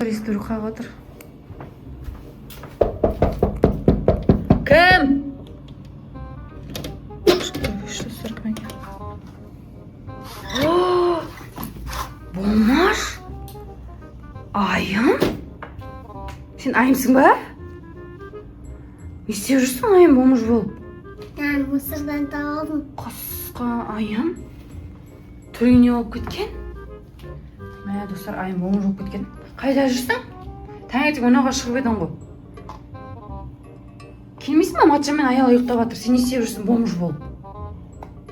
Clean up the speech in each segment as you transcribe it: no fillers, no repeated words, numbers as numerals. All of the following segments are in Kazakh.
Есікті біреу қағып жатыр. Кім? Что, кім екен? О, Болмаш? Айым? Сен Айымсың ба? Не істеп жүрсің, Айым, бомж болып? Мен мусордан тауып. Қасқа Айым? Түрің не болып кеткен? Мә, достар, Айым бомж болып кеткен. Қайда жүрсің? Таңертең ойнауға шығып едің ғой. Келмейсің ба? Матжан мен Аяла ұйықтап жатыр. Сен не істеп жүрсің бомж болып?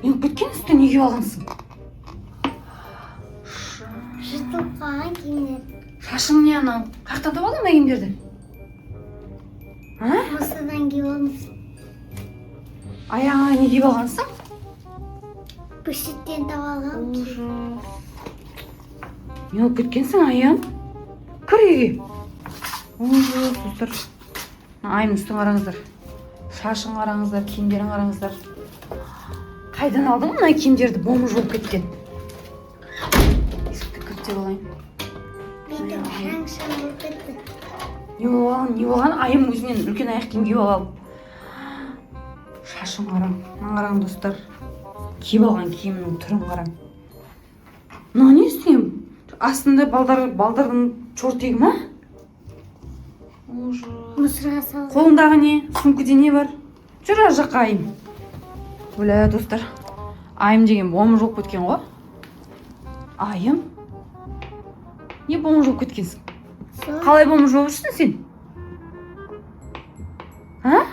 Не болып кеткен? Үстіне не киіп алғансың? Жыртылып қалған киімдер. Шашың не анау? Қаяқтан тауып алдың мына киімдерді? А? Мусордан киіп алдым. Аяғыңа не киіп алғансың? Бөшеттен тауып алғам. Ужас. Не болып кеткенсің, Айым? Кір үйге. Ужас, достар. Мына Айымның үстін қараңыздар. Шашын қараңыздар, киімдерін қараңыздар. Қайдан алдың мына киімдерді, бомж болып кеткен? Есікті кілттеп алайын. Бетім шаң-шаң болып кетті. Не болған, не болған? Айым өзінен үлкен аяқ киім киіп алып. Шашын қараң, мына қараң, достар. Киіп алған киімінің түрін қараң. Мынау не үстіңе? Астында балдар, балдардың чортигі ма? Ужас. Мусорға салған. Қолыңдағы не? Сумкада не бар? Жүр ар жаққа, Айым. Өлә, достар. Айым деген бомж болып кеткен ғой. Айым? Не бомж болып кеткенсің? Сол Қалай бомж болып жүрсің сен? А?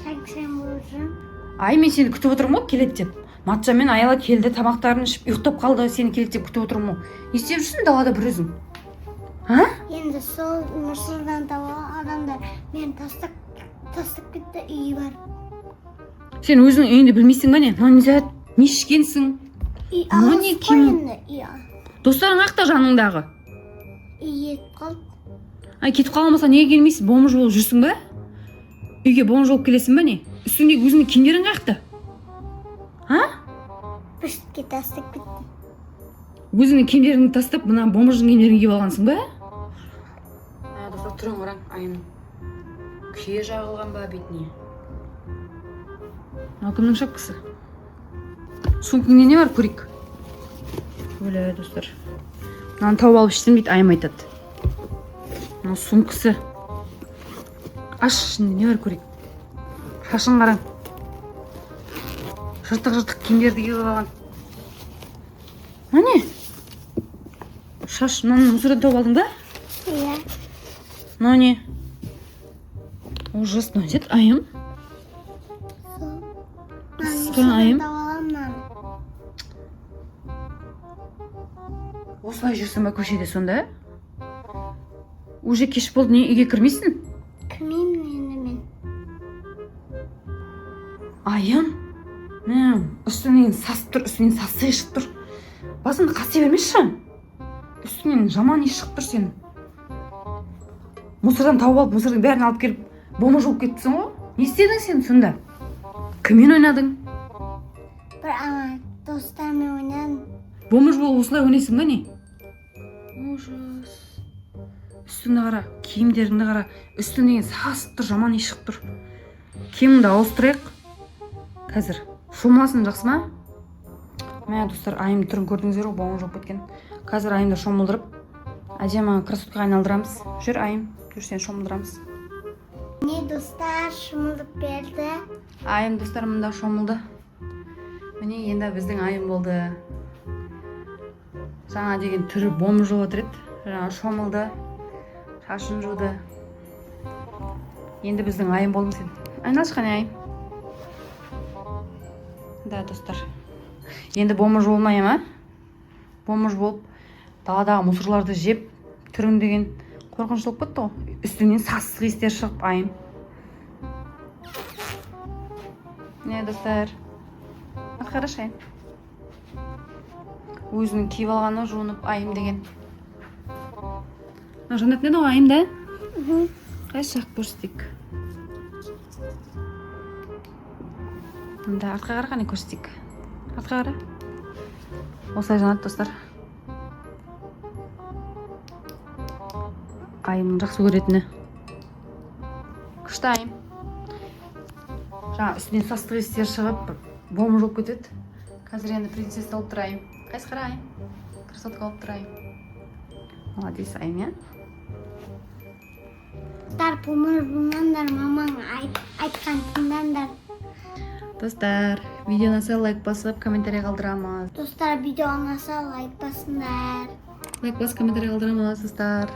шаң-шаң болып жүрмін. Ай, мен сені күтіп отырмын ғой келеді деп. Матжан мен Аяла келді, тамақтарын ішіп ұйықтап қалды, сені келеді деп күтіп отырмын ғой. Не істеп жүрсің далада бір өзің? А? Енді сол мусордан тауып алған адамдар мені тастап кетті үйге барып. Сен өзің үйіңді білмейсің ба не? Мынау не зат? Не ішкенсің? Үй Мынау алыс не қой киім? енді үй. Достарың қаяқта жаныңдағы? Үй кетіп қалды. Ай, кетіп қалмаса неге келмейсің? Бомж болып жүрсің ба? Үйге бомж болып келесің ба не? Үстіңдегі өзіңнің киімдерің қаяқта? А? Бөшетке тастап кетті. Өзіңнің киімдеріңді тастап, мына бомждың киімдерін киіп алғансың ба? Ә, достар, түрін қараң Айымның. Күйе жағылған ба бетіне? Мынау кімнің шапкасы? Сумкаңда не бар, көрейік. Өлә, достар. Мынаны тауып алып іштім дейді, Айым айтады. Мынау сумкасы. Аш, ішінде не бар, көрейік. Шашын қараң. Жыртық-жыртық киімдерді киіп алған. Мына не? Шаш, мынаны мусордан тауып алдың ба? Иә. Мынау не? Ужас, мынау не зат, Айым? Сол. Қысқа Айым. Тауып аламын мынаны. Осылай жүрсің ба көшеде сонда? Уже кеш болды, не үйге кірмейсің? Кірмеймін енді мен. Айым? Мә, үстіңнен сасып тұр, үстіңнен сасы шығып тұр. Басыңды қаси бермеші. Үстіңнен жаман иіс шығып тұр сенің. Мусордан тауып алып, мусордың бәрін алып келіп, бомж болып кеттісің ғой. Не істедің сен сонда? Кіммен ойнадың? Бір ана достарыммен ойнадым. Бомж болып осылай ойнайсың ба не? Ужас. Үстіңді қара, киімдеріңді қара. Үстіңнен сасып тұр, жаман иіс шығып тұр. Киіміңді ауыстырайық. Қазір шомыласың, жақсы ма? Мә, достар, Айымның түрін көрдіңіздер ғой, бомж болып кеткен. Қазір Айымды шомылдырып, әдемі красоткаға айналдырамыз. Жүр, Айым, жүр, сені шомылдырамыз. Не, достар, шомылдырып берді. Айым, достар, мында шомылды. Міне, енді біздің Айым болды. Жаңа деген түрі бомж болып отыр еді. Жаңа шомылды, шашын жуды. Енді біздің Айым болдың сен. Айналшы қане, Айым. Да, достар. Енді бомж болмай ма? Бомж болып даладағы мусорларды жеп, түрің деген қорқынышты болып кетті ғой. Үстіңнен сасық иістер шығып, Айым. Не, достар? Ат қарашы, Айым. Өзінің киіп алғаны жуынып, Айым деген. Мынау жанатын еді ғой, Айым, да? Қайсы жақ көрсетейік? Мында артқа қара, қане көрсетейік. Артқа қара. Осылай жанады, достар. Айымның жақсы көретіні. Күшті, Айым. Жаңа үстінен састық иістер шығып, бір бомж болып кетеді. Қазір енді принцесса болып тұр Айым. Қайсы, қара, Айым. Красотка болып тұр Айым. Молодец, Айым, иә. Достар, бомж болмаңдар, мамаң айтқан тыңдаңдар. Достар, видео ұнаса, лайк басып, комментарий қалдырамыз. Достар, видео ұнаса, лайк басыңдар. Лайк басып, комментарий қалдырамыз, достар.